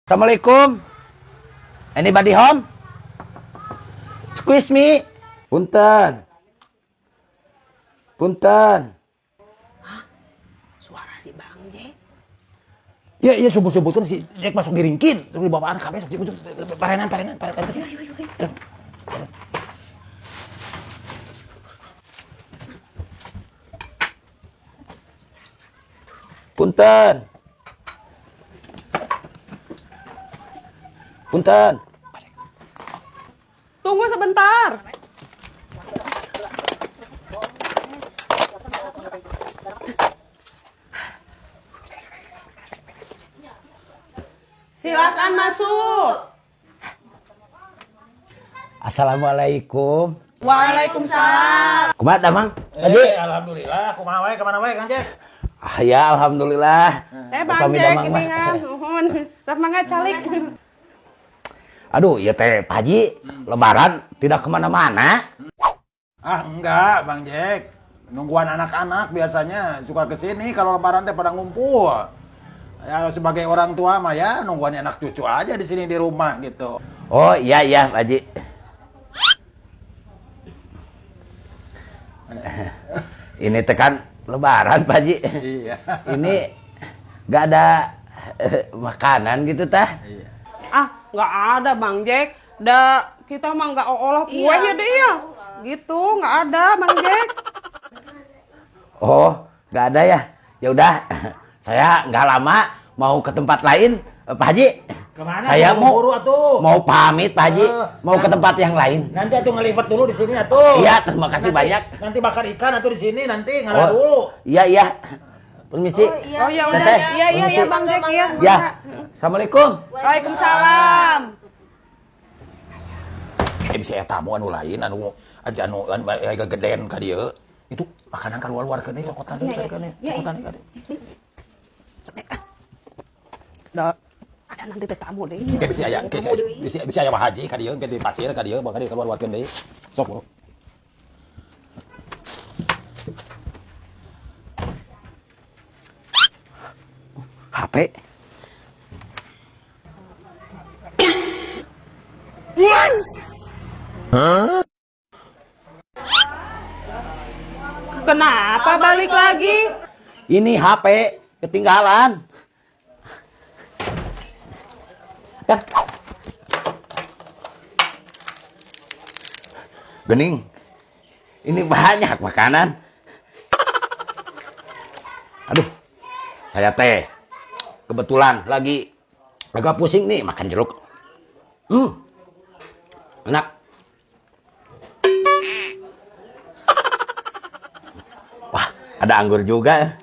Assalamualaikum. Anybody home? Squeeze me. Punten. Punten. Suara si Bang Jack. Iya, iya, subuh-subuh tuh si Jack masuk diringkin. Terus dibawaan kabeh sok parenan parenan parenan. Punten. Punten. Tunggu sebentar. Silakan masuk. Assalamualaikum. Waalaikumsalam. Kumaha damang? Haji. Alhamdulillah, kumaha wae kemana wae Kang Jack? Ah ya, alhamdulillah. Bang Upami Jack damang mah. ini kan. Nuhun. Tah mangga calik. Aduh, iya teh, Pak Haji, lebaran tidak kemana-mana. Ah, enggak, Bang Jack. Nungguan anak-anak biasanya suka kesini kalau lebaran teh pada ngumpul. Ya sebagai orang tua mah ya nungguan anak cucu aja di sini di rumah gitu. Oh iya iya, Pak Haji. Ini teh kan lebaran, Pak Haji. Iya. Ini nggak ada makanan gitu tah? Iya. Ah, nggak ada Bang Jack. Da kita mah nggak olah kue ya deh ya. Gitu, nggak ada Bang Jack. Oh, nggak ada ya? Ya udah, saya nggak lama mau ke tempat lain, Pak Haji. Kemana? Saya mau Buru-buru atuh. mau pamit, Pak Haji. Mau ke tempat yang lain. Nanti atuh ngelipet dulu di sini atuh. Iya, terima kasih Nanti- banyak. Nanti bakar ikan atuh di sini nanti ngalah dulu. Iya, iya. Permisi. Oh ya udah. Teteh, Iya iya iya permisi. Bang Jack iya. Ya. Assalamualaikum. Waalaikumsalam. Bisa aya tamu anu lain anu aja anu anu aya geden ka dieu. Itu makanan keluar-luar keun cokotan deui ka dieu. Cokotan deui ka dieu. Da ada nanti teh tamu deh. Bisa aya bisa bisa bisa aya Pak Haji ka dieu ke di pasir ka dieu bakal keluar-luarkeun deui. Sok bro. HP. Kenapa balik lagi? Ini HP ketinggalan. Kan. Gening. Ini banyak makanan. Aduh. Saya teh kebetulan lagi agak pusing nih makan jeruk. Enak. Wah, ada anggur juga.